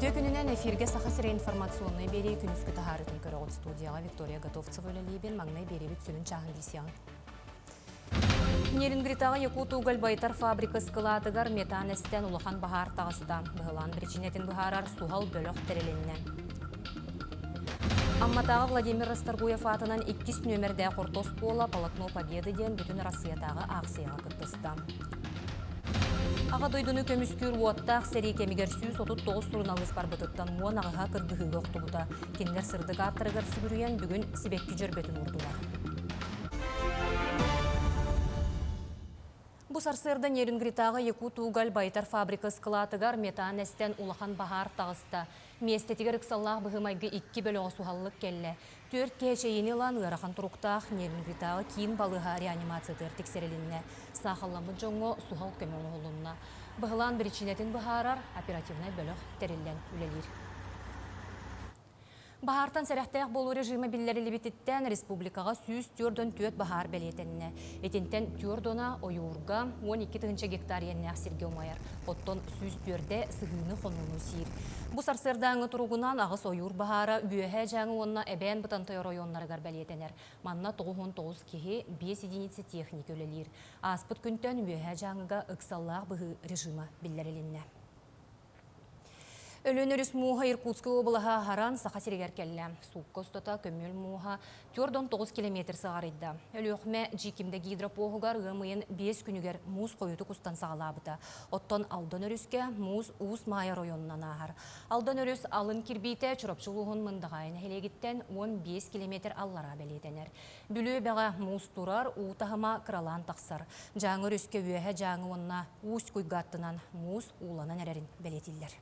Үтүө күнүнэн эфиргэ Саха сирэ информационнай биэрии күнүскү таһаарыытын көрөҕүт. Студияҕа Виктория Готовцева үлэлиибин. Маҥнай биэриибит сүрүн чааһын билсиэҕиҥ. Нерюнгритаҕа Якутуголь байытар фабрика ыскылаатыгар метан эстэн улахан баһаар таҕыста. Быһылаан биричиинэтин быһаарар суһал бөлөх тэрилиннэ. Амматааҕы Владимир Расторгуев аатынан иккис нүөмэрдээх орто оскуола «Полотно Победы» диэн бүтүн Россиятааҕы аахсыйаҕа кыттыста. Аҕа дойдуну көмүскүүр уоттаах сэрии кэмигэр 139 суруналыыс барбытыттан 18-а кыргыһыыга охтубута. Кинилэр сырдык ааттарыгар сүгүрүйэн бүгүн сибэкки дьөрбөтүн уурдулар. Бу сарсыарда Нерюнгритааҕы Якутуголь байытар фабрика ыскылаатыгар метан эстэн улахан баһаар таҕыста. Миэстэтигэр ыксаллаах быһыы-майгы икки бөлөҕө суһаллык кэллэ. Түөрт киһи эчэйиини ылан ыарахан туруктаах Нерюнгритааҕы киин балыыһа реанимациятыгар тиксэрилиннэ. Саахалламмыт дьоҥҥо суһал көмө оҥоһулунна. Быһылаан биричиинэтин быһаарар оперативнай бөлөх тэриллэн үлэлиир. Баһаартан сэрэхтээх буолуу режимэ биллэриллибититтэн республикаҕа 144 баһаар бэлиэтэннэ. Итинтэн түөрт уона ойуурга, 12 тыһыынча гектар иэннээх сиргэ умайар, оттон 104-э сыһыыны-хонууну сиир. Бу сарсыардааҥҥы туругунан аҕыс ойуур баһаара Үөһээ Дьааҥы уонна Эбээн Бытантай оройуоннарыгар бэлиэтэнэр. Манна 99 киһи, 5 единица техника үлэлиир. Ааспыт күнтэн Үөһээ Дьааҥыга ыксаллаах быһыы режима биллэрилиннэ. Өлүөн өрүс мууһа Иркутскай уобалаһа аһаран Саха сиригэр кэллэ. Суукка устата көмүөл мууһа 49 километр сыҕарыйда. Өлүөхүмэ Дьиикимдэ гидропоһугар ыам ыйын 5 күнүгэр муус хойутук устан саҕалаабыта. Оттон Алдан өрүскэ муус Уус Маайа оройуонунан ааһар. Алдан өрүс алын кирбиитэ Чурапчы улууһун Мындаҕаайы нэһилиэгиттэн 15 километр аллараа бэлиэтэнэр. Бүлүү эбэҕэ муус турар, уу таһыма кыралаан тахсар. Дьааҥы өрүскэ Үөһэ Дьааҥы уонна Усть-Куйга аттынан муус ууланан эрэрин бэлиэтииллэр.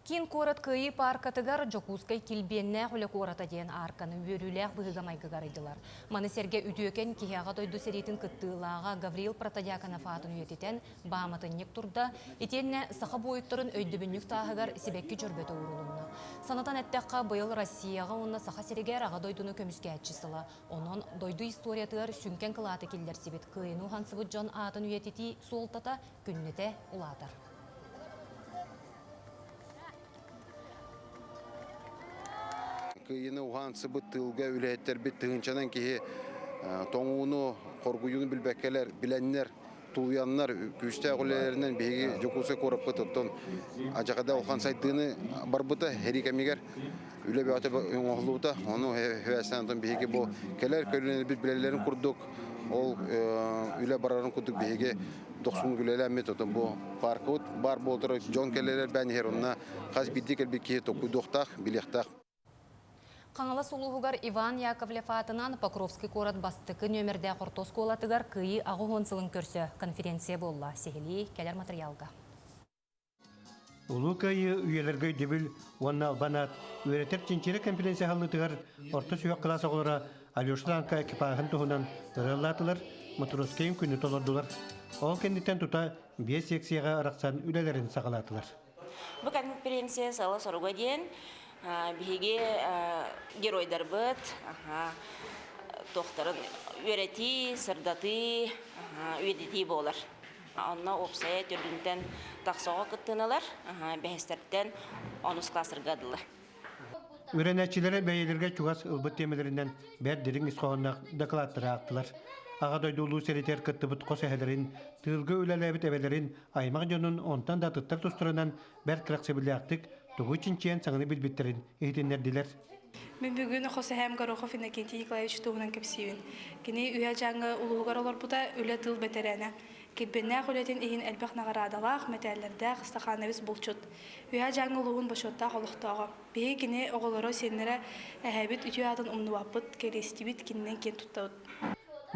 Киин куорат Кыайыы пааркатыгар Дьокуускай килбиэннээх үлэ куората диэн аарканы үөрүүлээх быһыыга-майгыга арыйдылар. Маны сэргэ үтүөкэн киһи Аҕа дойду сэриитин кыттыылааҕа Гаврил Протодьяконов аатын үйэтитэн бааматынньык турда, итиэннэ саха буойуттарын өйдөбүнньүк тааһыгар сибэкки дьөрбөтө уурулунна. Санатан эттэххэ, быйыл Россияҕа уонна Саха сиригэр Аҕа дойдуну көмүскээччи сыла. Онон дойду историятыгар сүҥкэн кылааты киллэрсибит, кыайыыны уһансыбыт дьон аатын үйэтитии суолтата күннэтэ улаатар. Кыайыыны уһансыбыт тыылга үлэһиттэрбит тыһыынчанан киһи тоҥууну, хоргуйууну билбэккэлэр, билэннэр тулуйаннар күүстээх үлэлэринэн биһиги Дьокуускай куораппыт оттон адьакада улахан сайдыыны барбыта сэрии кэмигэр үлэ бөҕөтө оҥоһуллубута. Ону сибээстээн оттон биһиги бу кэлэр көлүөнэлэрбит билэллэрин курдук ол үлэ барарын курдук биһиги дохсун үлэлээммит оттон бу паркабыт баар буолтар дьон кэлэр элбээн иһэр онно хас биирдии кэлбит киһи толкуйдуохтаах, билиэхтээх. Хаҥалас улууһугар Иван Яковлев аатынан Покровский куорат бастакы нүөмэрдээх орто оскуолатыгар Кыайыы 80 сылын көрсө конференция буолла. Сиһилии кэлэр матырыйаалга. Улуу Кыайыы үйэлэргэ өйдөбүл уонна албан аат үөрэтэр чинчийэр конференция аһыллыытыгар орто сүһүөх кылаас оҕолоро Алеша Ланка экипажын туһунан ырыалаатылар, Матросскайын күнү толордулар. Ол кэнниттэн тута биэс секцияҕа арахсан үлэлэрин саҕалаатылар. Бу конференция сыала-соруга диэн биһиги геройдарбыт туохтарын үөрэтии, сырдатыы, үйэтитии буолар. Онно уопсайа төрдүнтэн тахса оҕо кыттыыналар, бэһистэртэн онус класстарга дылы. Үөрэнээччилэрэ бэйэлэргэ чугас ылбыт тиэмэлэринэн бэрт дириҥ ис хоһоонноох дакылааттары аахтылар. Аҕа дойду улуу сэриитигэр кыттыбыт хос эһэлэрин, тыылга үлэлээбит эбэлэрин, аймах дьонун онтон да атыттар тустарынан бэрт кэрэхсэбиллээхтик тугу чинчийэн саҥаны билбиттэрин иһитиннэрдилэр. Мин бүгүн хос эһээм Горохов Иннокентий Николаевич туһунан кэпсиибин. Кини Үһэ Дьааҥы улууһугар олорбута, үлэ тыыл бэтэрээнэ. Килбиэннээх үлэтин иһин элбэх наҕараадалаах, мэтээллэрдээх стахановец булчут. Үһэ Дьааҥы улууһун бочуоттаах олохтооҕо. Биһиги кини оҕолоро, сиэннэрэ эһээбит үтүө аатын умнубаппыт, кэриэстибит, кининэн киэн туттабыт.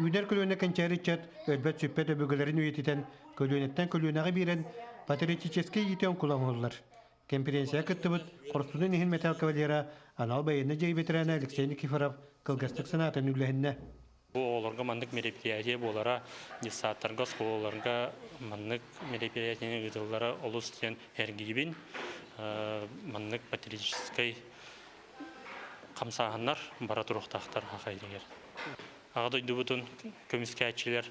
Үүнэр көлүөнэ кэнчээри ыччат өлбөт-сүппэт өбүгэлэрин үйэтитэн, көлүөнэттэн көлүөнэҕэ биэрэн патриотическай иитии оҥкула оҥоһуллар. Кэмпириэнсийэ кыттыбыт Хорсунун иһин мэтээл кавалера, анал байыаннай дьайыы бэтэрээнэ Алексей Никифоров кылгастык санаатын үллэһиннэ. Бу оҕолорго маннык мероприятие буолара, детсадтарга, оскуолаларга маннык мероприятиены ыытыллара олус диэн эргийбин. Маннык патриотическай хамсааһыннар бара туруохтаахтар хахайдыгар. Аҕа дойдубутун көмүскээччилэр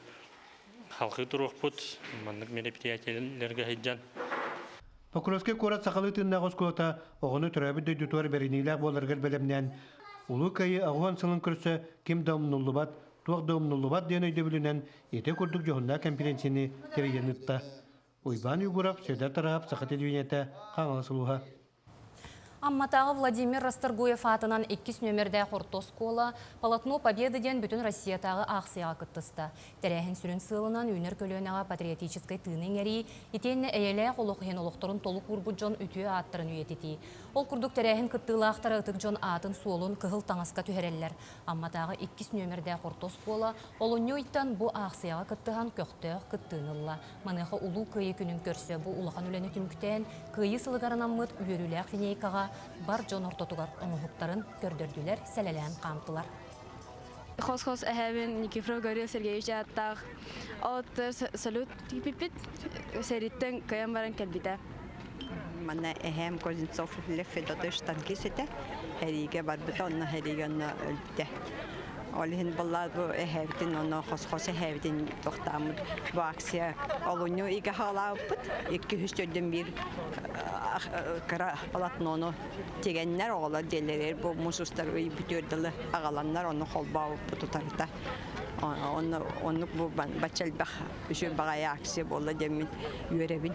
халҕыы туруохпут, маннык мероприятиелэргэ сылдьан. Покровскай куорат сахалыы тыыннаах оскуолата оҕону төрөөбүт дойдутугар бэриниилээх буоларыгар бэлэмнээн, Улуу Кыайыы аҕыс сылын көрсө ким да умнуллубат, туох да умнуллубат диэн өйдөбүлүнэн ити курдук дьоһуннаах кэмпириэнсийэни тэрийэн ыытта. Уйбаан Уйгуров, Сүөдэр Тараһап, Саха телевидениетэ, Хаҥалас улууһа. Амматааҕы Владимир Расторгуев аатынан иккис нүөмэрдээх орто оскуола «Полотно Победы» диэн бүтүн Россиятааҕы аахсыйаҕа кыттыста. Тэрээһин сүрүн сыалынан үүнэр көлүөнэҕэ патриотическай тыыны иҥэрии, итиэннэ эйэлээх олох иһин олохторун толук уурбут дьон үтүө ааттарын үйэтитии. Ол курдук тэрээһин кыттыылаахтара ытык дьон аатын-суолун кыһыл таҥаска түһэрэллэр. Амматааҕы иккис нүөмэрдээх орто оскуола олунньу ыйтан бу аахсыйаҕа кыттыһан көхтөөх кыттыыны ылла. Маныаха Улуу Кыайыы күнүн көрсө бу улахан үлэни түмүктээн, Кыайыы сылыгар анаммыт үөрүүлээх линейкаҕа бар дьон ортотугар оҥоһуктарын көрдөрдүлэр, сэлэлээн хаамтылар. Хос-хос эһэбин Никифоров Гаврил Сергеевич ааттаах от салют тииппиппит сэрииттэн кыайан баран кэлбитэ. Манна эһээм Кузнецов Лев Федотович танкист этэ. Сэриигэ барбыта, онно сэриигэ онно өлбүтэ. Ол иһин буолла бу эһээбитин онно хос-хос эһээбитин тохтооммут бу акция олунньу ыйга хаалаабыппыт. Икки-үс төрдүн биир кыра полотнону тигэннэр оҕолор дьиэлэригэр бу муус устар ый бүтүөр дылы аҕаланнар ону холбообуппут утарыта. Онно оннук бу бачча элбэх үчүгэй баҕайы акция буолла диэммин үөрэбин.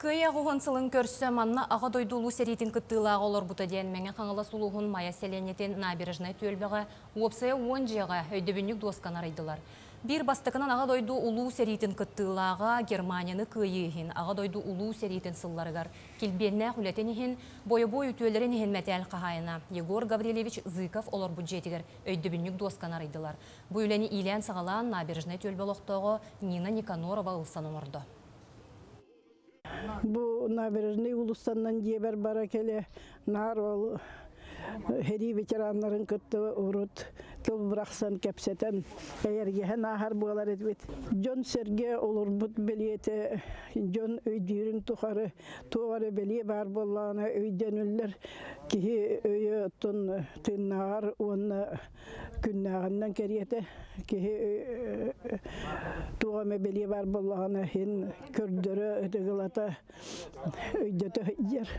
Кыайа оҕуһун сылын көрсө манна Аҕа дойду Улуу сэриитин кыттыылааҕа олорбута диэн Мэҥэ Хаҥалас улууһун Майа сэлиэнньэтин набережнай түөлбэҕэ уопсайа 10 дьиэҕэ өйдөбүнньүк дуосканы арыйдылар. Биир бастакынан Аҕа дойду Улуу сэриитин кыттыылааҕа Германияны кыайыы иһин Аҕа дойду Улуу сэриитин сылларыгар килбиэннээх үлэтин иһин, бойобуой үтүөлэрин иһин мэтээл хаһаайына Егор Гаврильевич Зыков олорбут дьиэтигэр өйдөбүнньүк дуосканы арыйдылар. Бу үлэни иилээн-саҕалаан набережнай түөлбэ олохтооҕо Нина Никанорова ылсан оҥордо. Бу набережный уулуссаннан дьиэбэр бара кэлэ наар ол сэрии ветераннарын кытта урут тыл бырахсан кэпсэтэн эйэргэһэн ааһар буолар этибит. Дьон-сэргэ олорбут бэлиэтэ дьон өйдүүрүн тухары туох эрэ бэлиэ баар буоллаҕына өйдөнүллэр киһи өйө оттон тыыннааҕар уонна күннээҕинэн кэриэтэ киһи туох эмэ бэлиэ баар буоллаҕына иһин көрдөрө ытыгылата өйдөтө сылдьар.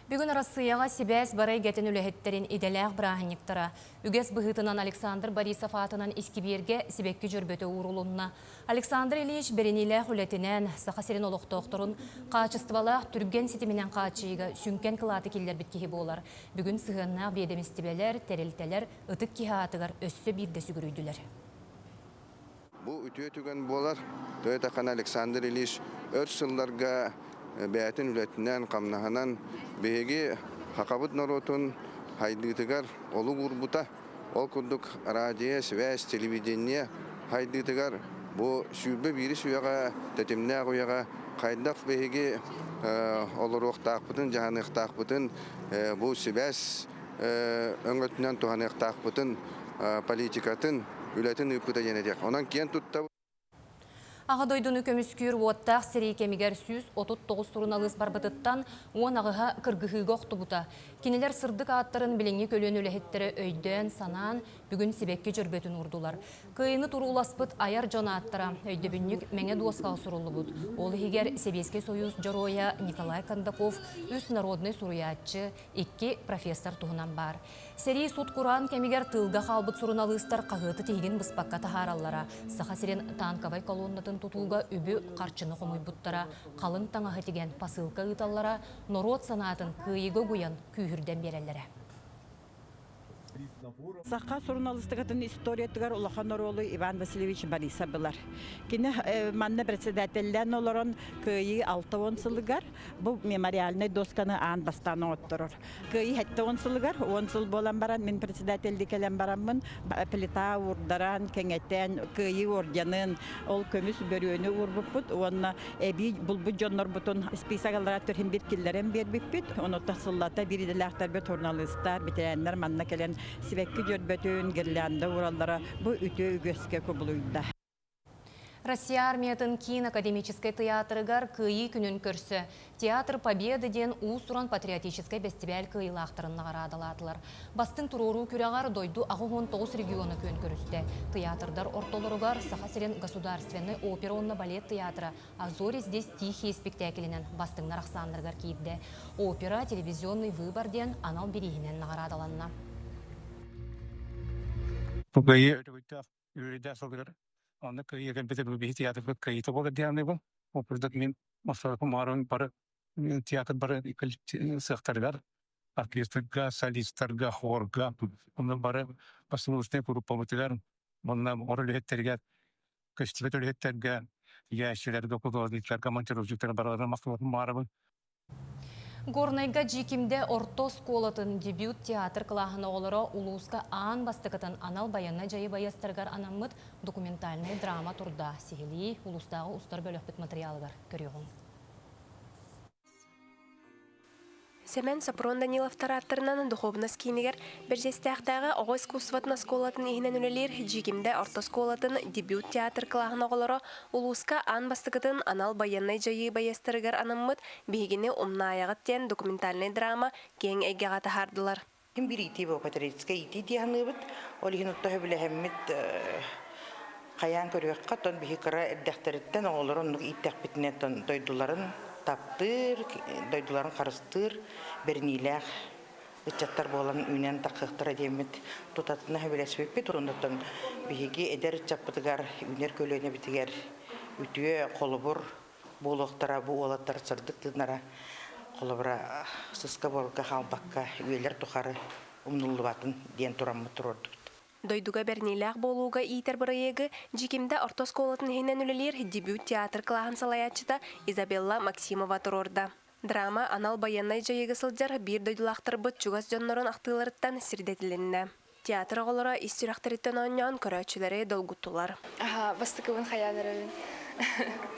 Бүгүн Арассыыйаҕа сибээс бары эйгэтин үлэһиттэрин идэлээх бырааһынньыктара. Үгэс быһыытынан Александр Борисов аатынан искибиэргэ сибэкки дьөрбөтө уурулунна. Александр Ильич бэриниилээх үлэтинэн Саха сирин олохтоохторун хаачыстыбалаах түргэн ситиминэн хааччыйыыга сүҥкэн кылааты киллэрбит киһи буолар. Бүгүн сыһыаннаах биэдэмистибэлэр, тэрилтэлэр ытык киһи аатыгар өссө биирдэ сүгүрүйдүлэр. Бу үтүө түгэн буолар. Тойтахана Александр Ильич өр сылларга бэйэтин үлэтинэн, хамнаһынан биһиги хахабыт норуотун хайдыытыгар олук уурбута. Ол курдук радио, связь, телевидение хайдыытыгар бу 21 үйэҕэ, тэтимнээх үйэҕэ хайдах биһиги олоруохтаахпытын, дьаһаныахтаахпытын бу сибээс өҥөтүнэн туһаныахтаахпытын политикатын, үлэтин ыыппыта диэн этиэх. Онон киэн туттабыт. Аҕа дойдуну көмүскүүр уоттаах сэрии кэмигэр 139 суруналыыс барбытыттан 10 аҕыһа кыргыһыыга охтубута. Кинилэр сырдык ааттарын билиҥҥи көлүөнэ үлэһиттэрэ өйдөөн-санаан, бүгүн сибэкки дьөрбөтүн уурдулар. Кыайыыны турууласпыт айар дьон ааттара өйдөбүнньүк мэҥэ дуоскаҕа суруллубут. Ол иһигэр Сэбиэскэй Сойуус Дьоруойа Николай Кондаков үс народнай суруйааччы, икки профессор туһунан баар. Сэрии сут-кураан кэмигэр тыылга хаалбыт суруналыыстар хаһыаты тиһигин быспакка таһаараллара, Саха сирин танковай колоннатын тутууга үбү-харчыны хомуйбуттара, халыҥ таҥаһы тигэн посылка ыыталлара, норуот санаатын кыайыыга угуйан күүһүрдэн биэрэллэрэ. Саха суруналыыстыкатын историятыгар улахан оруолу Иван Васильевич Борисов ылар. Кини манна председателлээн олорон Кыайыы 60 сылыгар бу мемориальнай досканы аан бастаан оҥотторор. Кыайыы 70 сылыгар, 10 сыл буолан баран, мин председателли кэлэн бараммын, плита уурдаран, кэҥэтэн, Кыайыы орденын, ол көмүс бөрүөнү уурбуппут уонна эбии булбут дьоннорбутун список аллара төрһүн бир киллэрэн биэрбиппит. Онуттан сыллата биир идэлээхтэрбит журналистар, бэтэрээннэр манна кэлэн сибэкки дьөрбөтүн, гирлянда уураллара бу үтүө үгэскэ кубулуйда. Россия армиятын киин академическай тыйаатырыгар Кыайыы күнүн көрсө Театр Победы диэн уус-уран патриотическай бэстибээл кыайыылаахтарын наҕараадалаатылар. Бастыҥ туруоруу күрэҕэр дойду 89 региона күөн көрүстэ. Тыйаатырдар ортолоругар Саха сирин государственнай опера уонна балет театра А зори здесь тихие спектаклинэн бастыҥнар ахсааннарыгар киирдэ. Опера «Телевизионный выбор» диэн анал бирииһинэн наҕараадаланна. Кыайыы өрөгөйдөөх үөрүйдээх сылыгар онно кыайыы кэлбитэ биһи театрбыт кыайыыта буолар диэн Ол курдук мин Москваҕа маарын бары театр бары сыахтарыгар оркестрга, солистарга, хорга, онно бары послушный группабытыгар, онно оҕо үлэһиттэригэр, көстүбэт үлэһиттэргэ, тигээччилэргэ, художниктарга, монтировщиктарга барыларына махталбын баарабын. Горнайга Дьиикимдэ орто оскуолатын дебют театр кылааһын оҕолоро улууска аан бастакытын анал байыаннай дьайыы байыастарыгар анаммыт документальнай драма турда. Сиһилии улуустааҕы устар бөлөхпүт материалыгар көрүөҕүҥ. Сэмэн Сопрон Даниловтар ааттарынан духуобунас киинигэр Бэрдьиэстээхтээҕи оҕо искусствотын оскуолатын иһинэн үлэлиир Дьиикимдэ орто оскуолатын дебют театр кылааһын оҕолоро улууска аан бастакытын анал байыаннай дьайыы байыастарыгар анаммыт Биһигини умнаайаҕыт диэн документальнай драма киэҥ эйгэҕэ таһаардылар. Ким биир иитии буо патриотическай иитии дии саныыбыт. Ол иһин отто сөбүлэһэммит хайаан көрүөххэ, оттон биһи кыра эрдэхтэриттэн оҕолору оннук ииттэхпитинэ дойдуларын таптыыр, дойдуларын харыстыыр бэриниилээх ыччаттар буолан үүнэн тахсыахтара диэммит тутатына сөбүлэспиппит. Оннуттан биһиги эдэр ыччаппытыгар, үүнэр көлүөнэбитигэр үтүө холобур буолуохтара бу уолаттар сырдык тыыннара холобура сыска буолга хаалбакка үйэлэр тухары умнуллубатын диэн тураммыт туруордубут. Дойдуга бэриниилээх буолууга иитэр бырайыагы Дьикимдэ орто оскуолатын иһинэн үлэлиир дебют театр кылааһын салайааччыта Изабелла Максимова туруорда. Драма анал байыаннай дьайыыга сылдьар биир дойдулаахтарбыт чугас дьоннорун ахтыыларыттан сирдэтилиннэ. Театр оҕолоро ис сүрэхтэриттэн оонньоон көрөөччүлэри долгуттулар. Аха, бастакыбын хайаан эрэбин.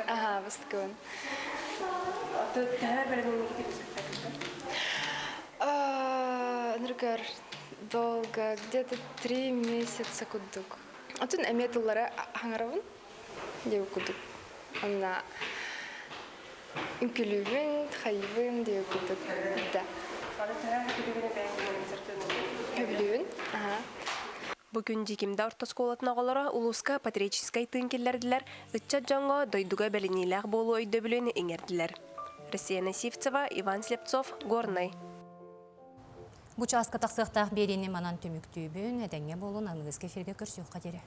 Аха, бастакыбын. Төһө бэлэмнэнигит спектакльга? Ныргар долго, где-то 3 месяца курдук. Отун эмиэ тыллары хаҥарабын диэбит курдук. Онна үҥкүлүүбүн, хайыбын диэбит курдук. Да. Сөбүлүүбүн. Аха. Бу күн Дьиикимдэ орто оскуолатын оҕолоро улууска патриотическай тыын киллэрдилэр, ыччат дьоҥҥо дойдуга бэриниилээх буолуу өйдөбүлүн иҥэрдилэр. Россияна Сивцева, Иван Слепцов, Горнай. Бу чааска тахсыахтаах биэриини манан түмүктүүбүн. Этэҥҥэ буолун, аныгыскы эфиргэ көрсүөххэ диэри.